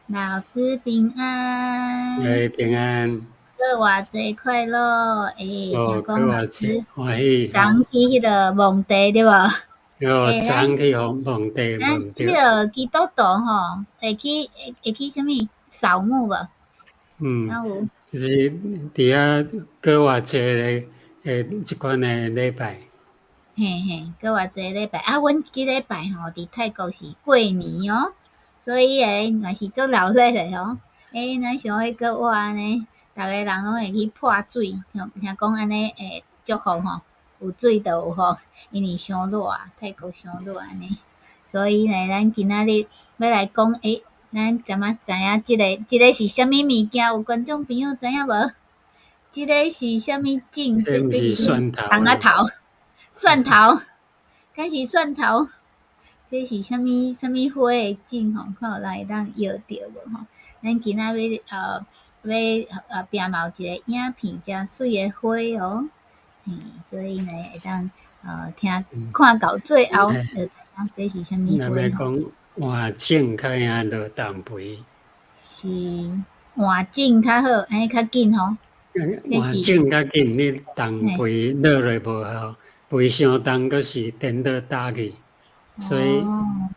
老師平安。欸，平安。過活節快樂！欸，聽講老師歡喜。昨去彼个墓地對無？哦，昨去墓地。咱彼个基督徒吼，會去啥物掃墓無？嗯，就是佇遐過活節的這款的禮拜。嘿嘿，過活節禮拜啊，阮這禮拜吼，佇泰國是過年哦，所以欸嘛是足熱鬧的吼。欸，咱像彼個活按呢，逐个人攏會去潑水，聽聽講按呢會祝福吼，有水就有福，因為傷熱，泰國傷熱按呢。所以呢，咱今仔日欲來講，欸，咱敢若知影這個是啥物物件？有觀眾朋友知影無？這個是啥物種？這毋是蒜頭。蔥仔頭，蒜頭，敢是蒜頭？這是啥物啥物花的種吼？看有人會當搖著無吼？咱今仔日欲編毛一個影片，誠媠的花哦，嘿，所以呢會當聽看到最後，就知影這是啥物花。咱欲講換種較會落重肥。是換種較好，按呢較緊吼。換種較緊，你重肥落落無效，肥傷重，閣是顛倒打去，所以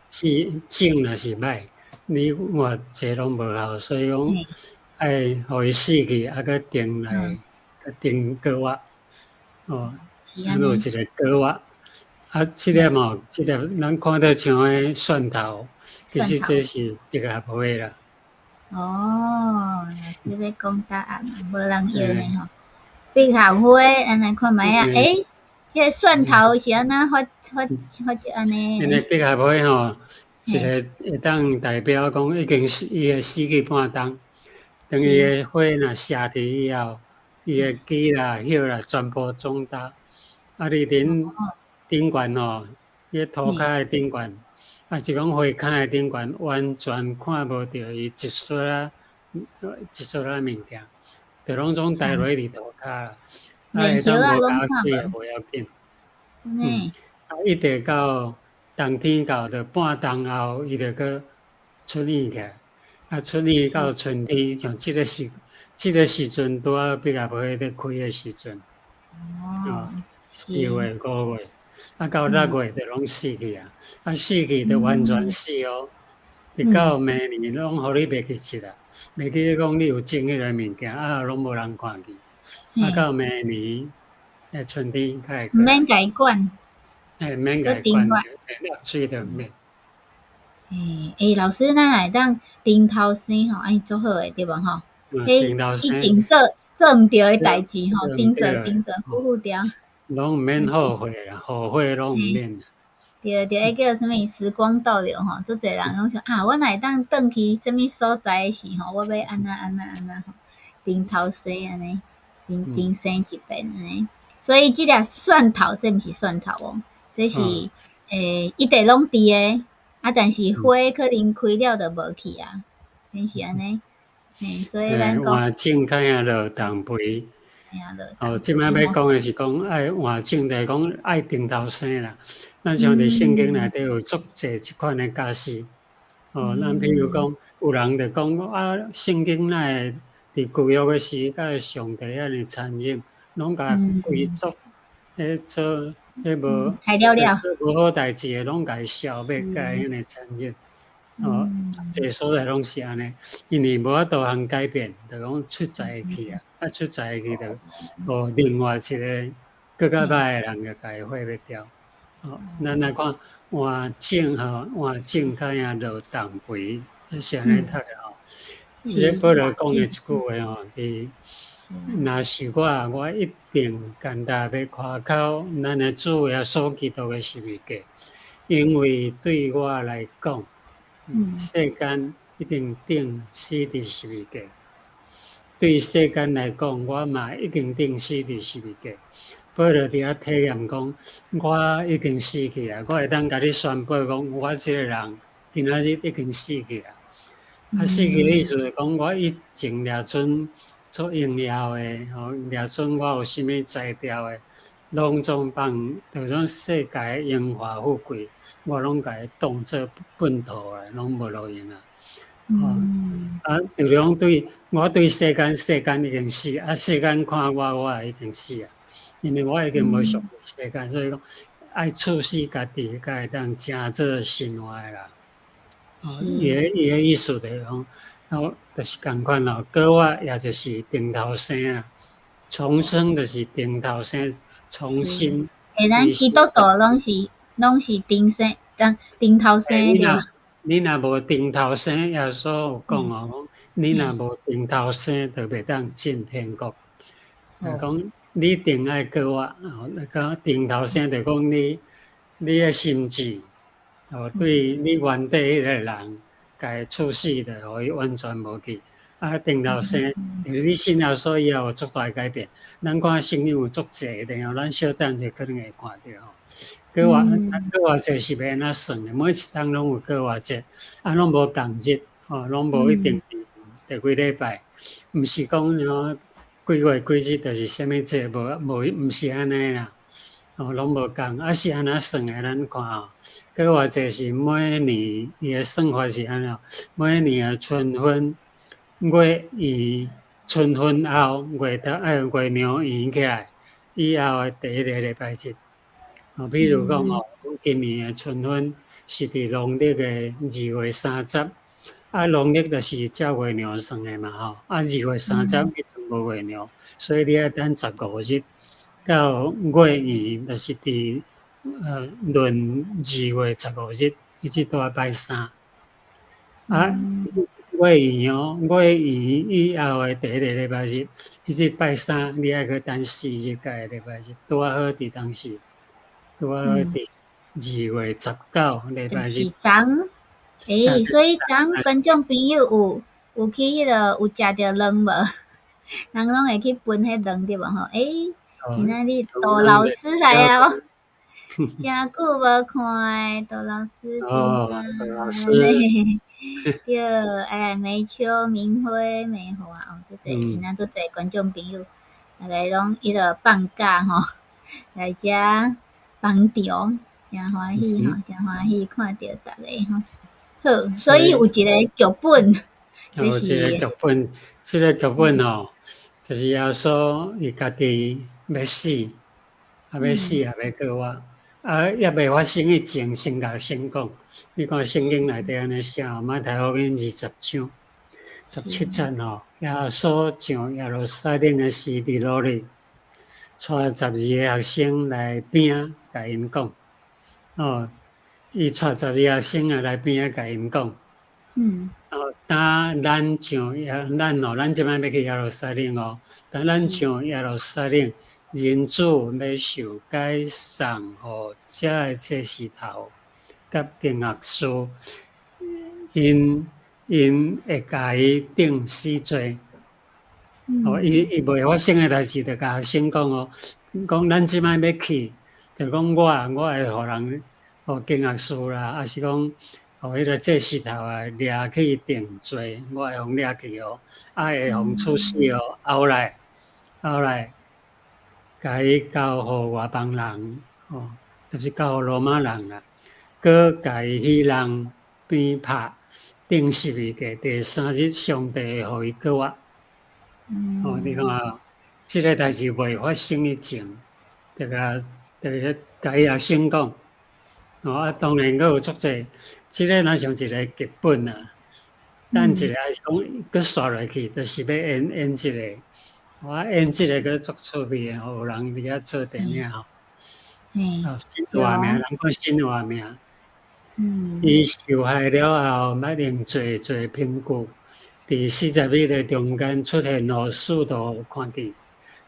種種若是歹，你偌濟攏無效，所以講愛予伊死去，啊，閣種來，閣種過活，哦，有一個過活，啊，這粒吼，這粒咱看著像彼蒜頭，其實這是百合花啦。哦，老師欲講答案，無人搖呢吼。百合花，咱來看覓仔，欸，這个蒜頭是按怎發發發這按呢？因為百合花吼，一個會當代表講已經死，伊會死去半冬。當伊的花若謝去以後，伊的枝啦、葉啦，全部長大。啊，你頂頂懸吼，彼塗跤的頂懸，啊是講花崁的頂懸，完全看無著伊一撮仔一撮仔物件，就攏總待落佇塗跤。啊，會當無加水無要緊。啊，一直到冬天到，就半冬後，伊就閣出葉起來。啊，出葉到春天，像這個時陣，拄仔百合花咧開的時陣。哦。4月、5月，啊，到6月就攏死去啊！啊，死去就完全死哦。直到明年攏予你袂記得啊，袂記得講你有種彼个物件，啊，攏無人看見。啊，到明年的春天才會。毋免共伊管。欸，毋免共伊管，落水就毋免。欸，欸，老師，咱會當頂頭生吼，按呢足好的對無吼？彼以前做做毋對的代誌吼，重做重做，付付掉。攏毋免後悔啦，後悔攏毋免。對對，彼叫啥物時光倒流吼，足濟人攏想啊，我若會當轉去啥物所在的時吼，我欲按怎按怎按怎吼，重頭生按呢，重重生一遍按呢。所以這粒蒜頭，這毋是蒜頭哦，這是欸，一直攏佇的，啊，但是花可能開了就無去啊，敢是按呢？嘿，所以咱講換種較會落重肥。哦，這擺欲講的是講愛換種，就是講愛重頭生啦。咱像佇聖經內底有足濟這款的教示。哦，咱譬如講，有人就講啊，聖經哪會佇舊約的時代，上帝遐爾殘忍，攏共貴族彼做彼無做無好代誌的，攏共伊消滅，共伊遐爾殘忍。哦，足濟所在攏是按呢，因為無法度通改變，就講出在去啊，啊出在去就予另外一個閣較歹的人就共伊毀滅掉。哦，咱來看換種吼，換種較會落重肥，這是按呢讀的吼。這保羅講的一句話吼，佇若是我，我一定艱焦欲誇口咱的主耶穌基督的十字架，因為對我來講，世間已經釘死佇十字架。對世間來講，我嘛已經釘死佇十字架。保羅佇遐體驗講，我已經死去啊！我會當共你宣布講，我這個人今仔日已經死去啊！啊，死去的意思是講，我以前掠準足榮耀的，吼，掠準我有啥物才調的，攏總放，就種世界的榮華富貴，我攏共伊當做糞土啊，攏無路用啊！哦，啊，就是講對我對世間，世間已經死，啊，世間看我，我也已經死啊，因為我已經無屬於世間，所以講愛處死家己，才會當成做生活的人。哦，伊的意思就是講，哦，就是仝款咯，閣活也就是重頭生啊，重生就是重頭生，重新。欸，咱基督徒攏是重生，重頭生對。你若無重頭生，耶穌有講哦，你若無重頭生，就袂當進天國。講你一定愛閣活，哦，那個重頭生就講你的心志，哦，對你原底彼個人，共伊處死的，予伊完全無去。啊，重頭生，你信耶穌以後有足大改變。咱看聖經有足濟的哦，咱小等者可能會看著吼。閣活，閣活節是欲按怎算的？每一冬攏有閣活節，啊，攏無仝日，吼，攏無一定佇幾禮拜，毋是講什幾月幾日就是啥物節，無無毋是按呢啦，哦，攏無仝，啊是按怎算的？咱看吼，閣活節是每年伊的算法是按怎？每年的春分月圓，春分後月頭月娘圓起來以後的第一个禮拜日。哦，比如講哦，今年的春分是佇農曆的2月30，啊，農曆就是照月娘算的嘛吼，啊，二月三十彼陣無月娘，所以你愛等15日到月圓，就是佇閏2月15日，彼日拄仔拜三。啊，月圓哦，月圓以後的第一个禮拜日，彼日拜三，你愛閣等4日才會禮拜日，拄仔好佇當時。拄仔好佇2月19禮拜日。是昨，欸，所以昨觀眾朋友有去彼个有食著卵無？人攏會去分彼卵對無吼？欸，今仔日杜老師來啊！誠久無看杜老師，哦，杜老師。對，哎，梅秋、明輝、美華哦，足濟今仔足濟觀眾朋友，逐个攏彼个放假吼，來遮捧場，誠歡喜吼，誠歡喜看著逐个吼。好，所以有一个劇本，有一个劇本，這个劇本哦，就是耶穌伊家己欲死，啊欲死也欲閣活，啊猶未發生以前，先共先講。你看聖經內底按呢寫，馬太福音20章17節吼，耶穌上耶路撒冷的時，佇路裡，帶12個學生來邊仔，共𪜶講，哦，伊帶十二個學生啊來邊仔，共𪜶講，哦，當咱上耶，咱哦，咱這擺欲去耶路撒冷哦，當咱上耶路撒冷，人子欲受解送予遮的祭司頭佮經學師，𪜶會共伊定死罪。哦，伊未發生的代誌，就共學生講哦，講咱這擺欲去，就講我會予人，予經學師啦，抑是講予彼个祭司頭啊掠去定罪，我會予掠去哦，啊會予處死哦，後來，共伊交予外邦人，哦，就是交予羅馬人啦，閣共伊彼人鞭拍，釘十字架，第三日上帝會予伊閣活。哦，你看啊，這个代誌未發生以前，就共就共伊學生講，哦啊，當然閣有足濟，這个若像一个劇本啊，等一下還是講閣煞落去，就是欲演演這个，我演這个閣足趣味的吼，有人佇遐做電影吼。哦，新活命，人講新活命。伊受害了後，捌用罪做憑據，佇40日的中間出現予使徒看見，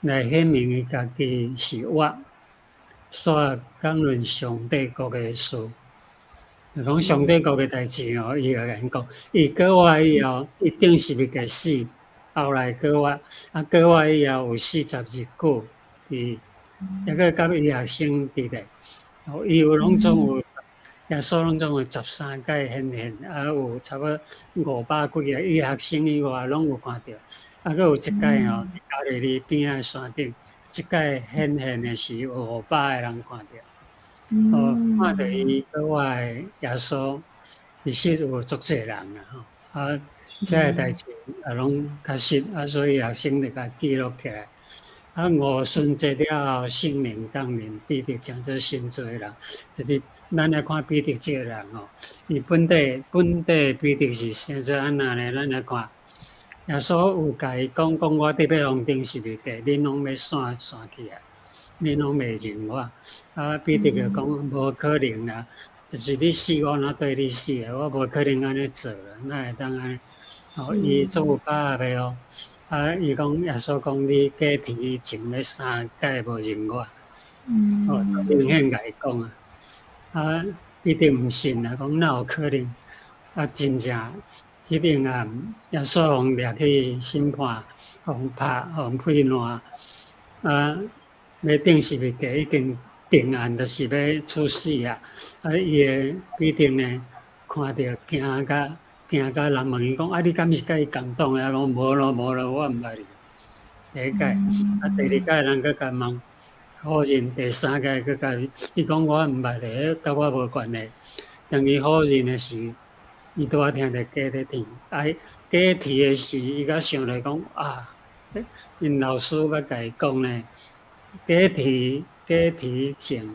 來顯明伊家己是活，煞講論上帝國的事。就講上帝國的代誌哦，伊會共𪜶講，伊閣活以後，伊釘十字架死，後來閣活，啊閣活以後有40日久，佇抑閣佮伊學生佇咧，哦，伊有攏總有耶穌攏總有13擺顯現，啊有差不多500幾个伊學生以外攏有看著，啊閣有一擺吼，加利利邊仔山頂，這擺顯現的是有500個人看著，哦，看著伊閣活的耶穌，其實有足濟人啦吼，啊，這个代誌也攏確實啊，所以學生就共記錄起來。啊，五旬節了後，聖靈降臨，彼得成做新造的人。就是咱來看彼得這个人吼，伊本底本底彼得是生做按怎呢？咱來看，耶穌有共伊講講，我得欲予釘十字架，恁攏欲散散去啊，恁攏袂認我。啊，彼得就講無可能啦，就是你死我若綴你死啊，我無可能按呢做啦，哪會當按呢？哦，伊足有把握的哦。啊！伊講耶穌講你過鐵以前欲三擺無認我，哦，足明顯共伊講啊。啊，彼得毋信啊，講哪有可能？啊，真正彼頓啊，耶穌予掠去審判，予拍，予批爛。啊，欲釘十字架已經定案，就是欲處死啊！啊，伊的彼得呢，看著驚甲。驚甲人問伊講：啊，你敢是佮伊仝黨的？啊，講無咯無咯，我毋捌伊。第一擺，啊，第二擺人閣共問，否認，第三擺閣共伊，伊講我毋捌伊，佮我無關係。當伊否認的時，伊拄仔聽著雞咧啼，啊，雞啼的時，伊才想來講啊，𪜶老師捌共伊講呢，雞啼雞啼前，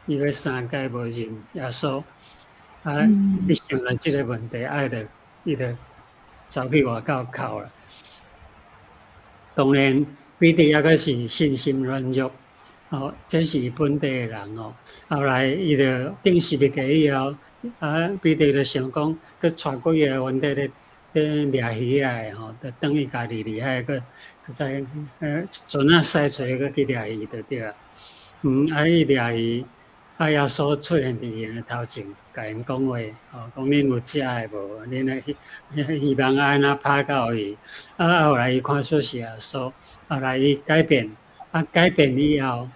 伊欲三擺無認耶穌。啊！伊想來這个問題，啊，伊就走去外口哭啦。當然，彼得猶閣是信心軟弱，哦，這是本地的人哦。後來伊就釘十字架以後，啊，彼得就想講，閣帶幾个原底咧咧掠魚仔的吼，就轉去加利利海，閣閣再船仔駛出去，閣去掠魚就對啊。啊，伊掠魚，啊，耶穌出現佇𪜶的頭前，共𪜶講話，哦，講恁有食的無？恁的漁網按怎拋到去？啊，後來伊看出是耶穌，後來伊改變，啊，改變以後，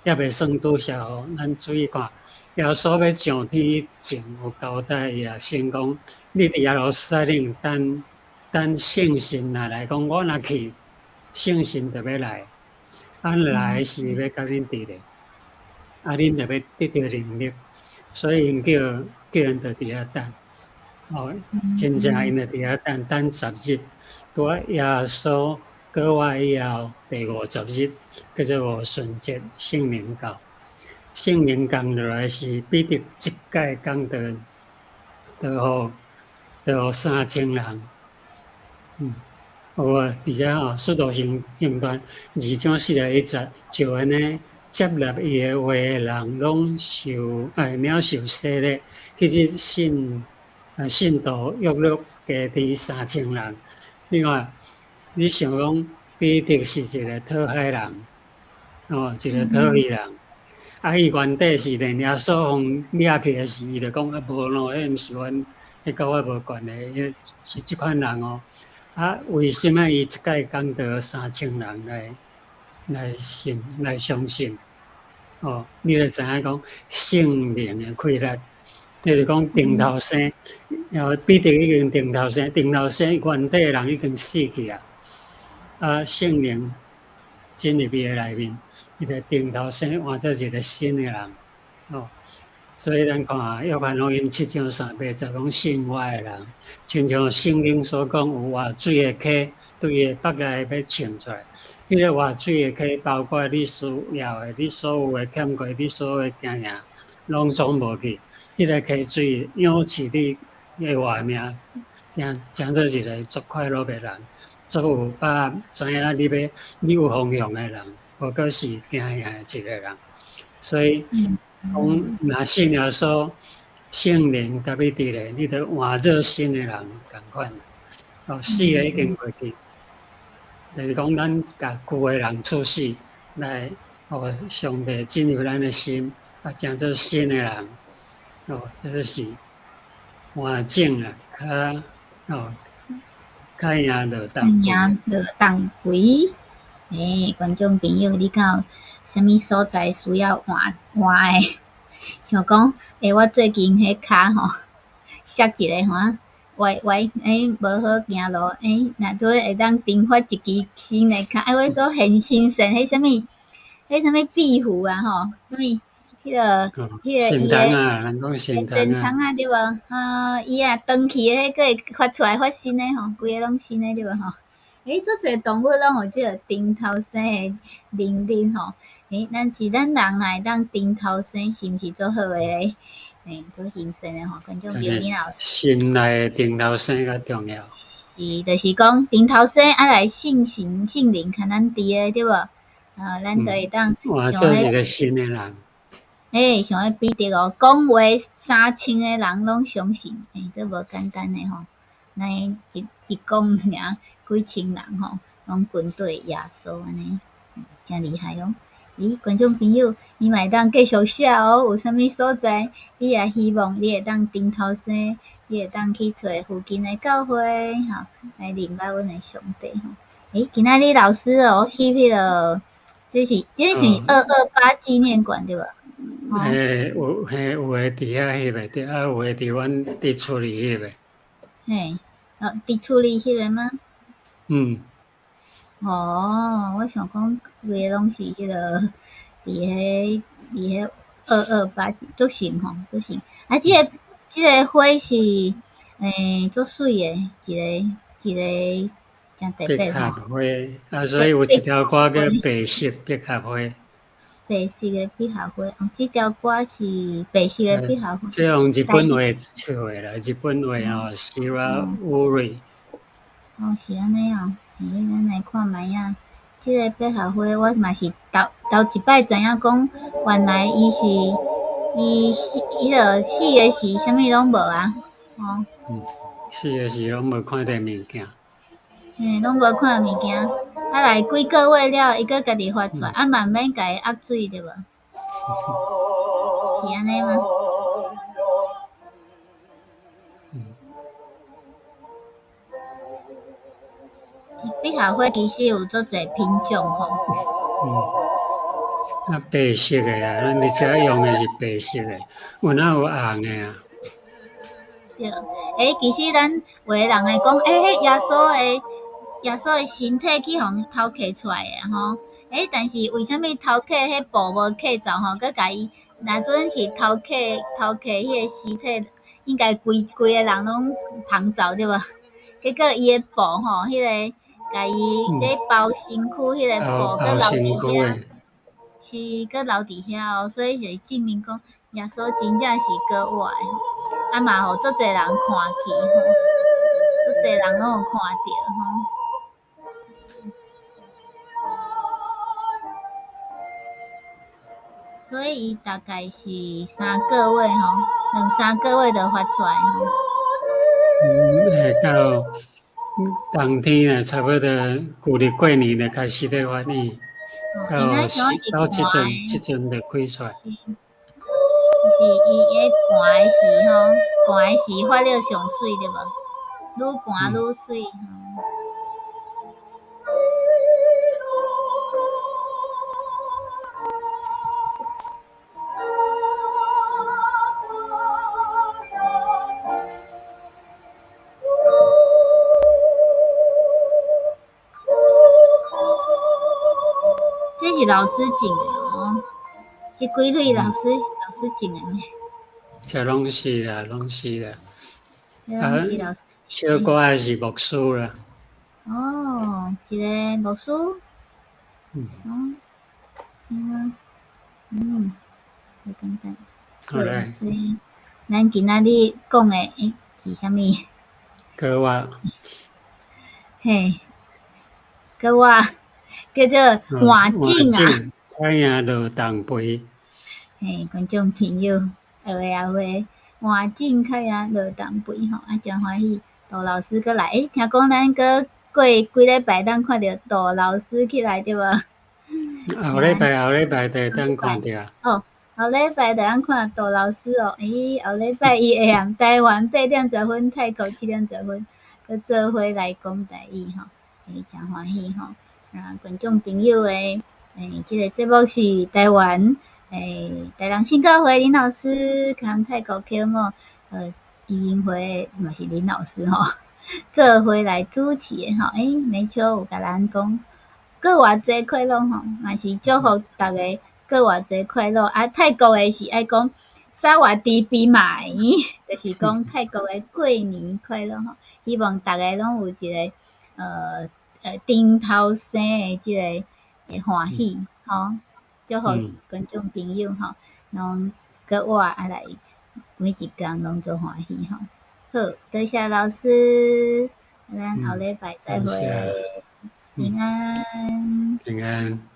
猶未算拄數哦。咱注意看，耶穌欲上天前有交代伊啊，先講，你佇耶路撒冷等等聖神若來講，我若去，聖神就欲來，啊來時欲共恁佇咧。啊！恁就欲得著能力，所以𪜶叫叫𪜶就佇遐等，哦，真正𪜶就佇遐等等十日，拄仔耶穌過活以後第五十日，叫做五旬節，聖靈到，聖靈降落來時，彼得一擺講道，就予3000人，有啊，佇遮吼，使徒行傳2章41節，就按呢接納伊的話的人，攏受領受洗禮，彼日信徒約略加佇三千人。你看，你想講彼得是一个討海人，哦，一个討魚人，啊，伊原底是連耶穌予掠去的時，伊就講啊，無咯，彼毋是阮，彼佮我無關係，彼是這款人哦。啊，為什麼伊一擺講道三千人來信來相信？哦，你就知影講聖靈的氣力，就是講頂頭生，然後彼得已經頂頭生，頂頭生原底的人已經死去啊。啊，聖靈進入伊的內面，伊就頂頭生換做一個新的人。哦，所以咱看約翰福音7章3、8節講信我的人，親像聖經所講，有活水的溪對伊的腹內欲衝出來。彼个活水的溪包括你需要的，你所有的欠過，你所有的經驗，攏總無去。彼个溪水養飼你的活命，成做一個足快樂的人，足有把握知影你欲你有方向的人，無閣是驚嚇的一個人。所以講若信耶穌，聖靈共你佇咧，你就換做新的人仝款。哦，死的已經過去。就是講，咱共舊的人處死，來予上帝進入咱的心，啊，成做新的人。哦，這就是換種啊，較哦，較贏落重贏落重肥。欸，觀眾朋友，你敢有啥物所在需要換換的？像講，欸，我最近彼跤吼，摔一个吼，歪歪，欸，無好行路，欸，若拄會當訂發一支新的跤，欸，我做很心善，彼啥物，彼啥物壁虎啊吼，啥物，彼个神虫啊，人讲神虫啊，对无？啊，伊啊断去的，彼个会发出来发新的吼，规个拢新的对无吼？欸，足济动物拢有这个重头生的能力吼。欸，咱是咱人若会当重头生，是毋是足好的咧？欸，足新鲜的吼，观众朋友，你若有心内的重头生较重要。是，就是讲重头生啊来信神圣灵牵咱伫的对无？咱就会当换做一个新的人。欸，像彼彼得哦，讲话3000个人拢相信，欸，这无简单的吼。咱一一讲尔，几千人吼，拢跟缀耶稣按呢，诚厉害哦。咦，观众朋友，你嘛会当继续写哦，有啥物所在，你也希望你会当重头生，你会当去揣附近的教会，吼，来认捌阮的上帝吼。欸，今仔日老师哦，翕彼个，这是228纪念馆对无？嘿，有嘿，有的伫遐翕的对，啊，有的伫阮伫厝里翕的。嘿，哦，伫厝里翕的吗？嗯。哦，我想讲规个拢是彼个伫彼228足神吼，足神。啊，这个花是足媠的，一个一个诚特别吼。百合花，啊，所以有一条歌叫《白色百合花》。白色的百合花，哦，这条歌是白色的百合花。这用日本话唱的啦，日本话吼，白百合。哦，是按呢哦，欸，咱来看觅仔，这个百合花，我嘛是头头一摆知影讲，原来伊是伊死，伊就死的时，啥物拢无啊，哦。嗯，死的时拢无看著物件。嘿，拢无看物件，啊来几个月了，伊阁家己发出来，啊慢慢共伊压水对无？是按呢吗？百合花其实有足济品种吼。嗯，啊，白色的啊，咱伫遮用的是白色的，有哪有红的啊？对，欸，其实咱有的人会讲，欸，彼耶稣的身体去予偷摕出来的吼，欸，但是为啥物偷摕彼布无摕走吼，阁共伊，若阵是偷摕偷摕彼个尸体，应该规规个人拢通走对无？结果伊的布吼，彼个共伊咧包身躯，彼个布阁留伫遐，是阁留伫遐哦，所以就证明讲耶稣真正是阁活的吼，啊嘛予足济人看见吼，足济人拢有看著吼。所以伊大概是三个月吼，两三个月就发出来吼。嗯，会到冬天啊，差不多旧历过年就开始咧发育，到到这阵就开出来。是，就是伊彼寒的时吼，寒的时发了上媠对无？愈寒愈媠。这是老师种的哦，这几蕊老师种的呢？这拢是啦，拢是啦。这拢是老师。小可的是牧师啦。哦，一个牧师。嗯。哦，是吗？嗯，无简单。好嘞。所以，咱今仔日讲的欸是啥物？阁活。嘿，阁活。叫做换种啊！欢迎落重肥。嘿，观众朋友，学的阿话，换种较赢落重肥吼，啊，诚欢喜，杜老师阁来，欸，听讲咱阁过几礼拜当看著杜老师起来对无？后礼拜后礼拜就会当看著。哦，后礼拜就当看杜老师哦，咦，后礼拜伊会踮台湾8点10分，泰国7点10分，阁做伙来讲台语吼，欸，诚欢喜吼。啊，观众朋友的，欸，这个节目是台湾，欸，台南新教会林老师，含泰国启幕，基金会嘛是林老师吼，做伙来主持的吼，欸，美秋有共咱讲，阁偌济快乐吼，嘛是祝福逐家閣偌濟快樂。啊，泰國的是愛講薩瓦迪比買，就是講泰國的過年快樂吼。希望逐个攏有一个頂頭生的這个歡喜吼，祝福觀眾朋友吼，攏閣活啊來每一工攏足歡喜吼。好，多謝老師，咱後禮拜再會，平安。平安。